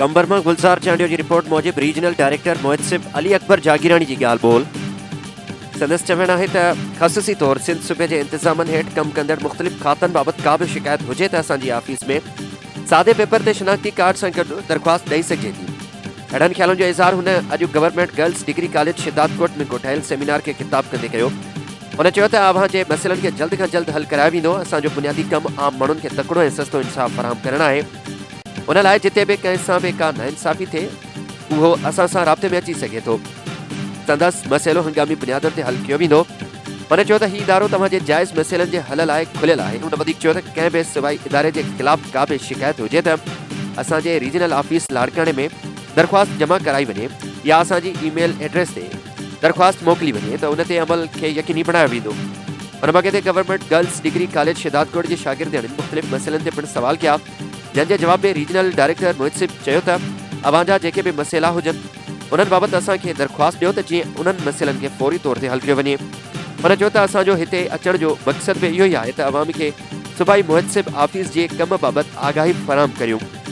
قمبر مان گلزار چانڊيو جي رپورٽ موجب ريجنل ڊائريڪٽر محتسب علي اڪبر جاگيراڻي جي ڳالهه ٻولهه سندس چوڻ آهي ته خصوصي طور سنڌ صوبي جي انتظامن هيٺ ڪم ڪندڙ مختلف کاتن بابت ڪا به شڪايت هجي ته اسان جي آفيس ۾ سادي پيپر تي شناختي ڪارڊ سان گڏ درخواست ڏئي سگهجي ٿي. اهڙن خيالن جو اظهار هن اڄ government girls degree college Shahdadkot ۾ ڪوٺايل سيمينار کي خطاب ڪندي ڪيو. هن چيو ته اوهان جي مسئلن کي جلد کان جلد حل ڪرايو ويندو، اسان جو بنيادي ڪم عام ماڻهن کي تڪڙو ۽ سستو انصاف فراهم ڪرڻ آهي، ان لاء جتي به ڪنهن سان به ڪا ناانصافي ٿئي اهو اسان سان رابطي ۾ اچي سگهي ٿو، سندس مسئلو هنگامي بنيادن تي حل ڪيو ويندو. هن چيو ته هي ادارو توهان جي جائز مسئلن جي حل لاء کليل آهي. هن وڌيڪ چيو ته ڪنهن به سوائي اداري جي خلاف ڪا به شڪايت هجي ته اسان جي ريجنل آفيس لاڙڪاڻي ۾ درخواست جمع ڪرائي وڃي يا اسان جي اي ميل ايڊريس تي درخواست موڪلي وڃي ته ان تي عمل کي يقيني بڻايو ويندو. ان موقعي تي government girls degree college Shahdadkot جي شاگردياڻين مختلف مسئلن تي پڻ سوال ڪيا جنهن جي جواب ۾ ريجنل ڊائريڪٽر محتسب چيو ته اوهان جا جيڪي به مسئلا هجن انهن بابت اسان کي درخواست ڏيو ته جيئن انهن مسئلن کي فوري طور تي حل ڪيو وڃي. هن چيو ته اسان جو هتي اچڻ جو مقصد به اهو ئي آهي ته عوام کي صوبائي محتسب آفيس جي ڪم بابت آگاهي فراهم ڪريون.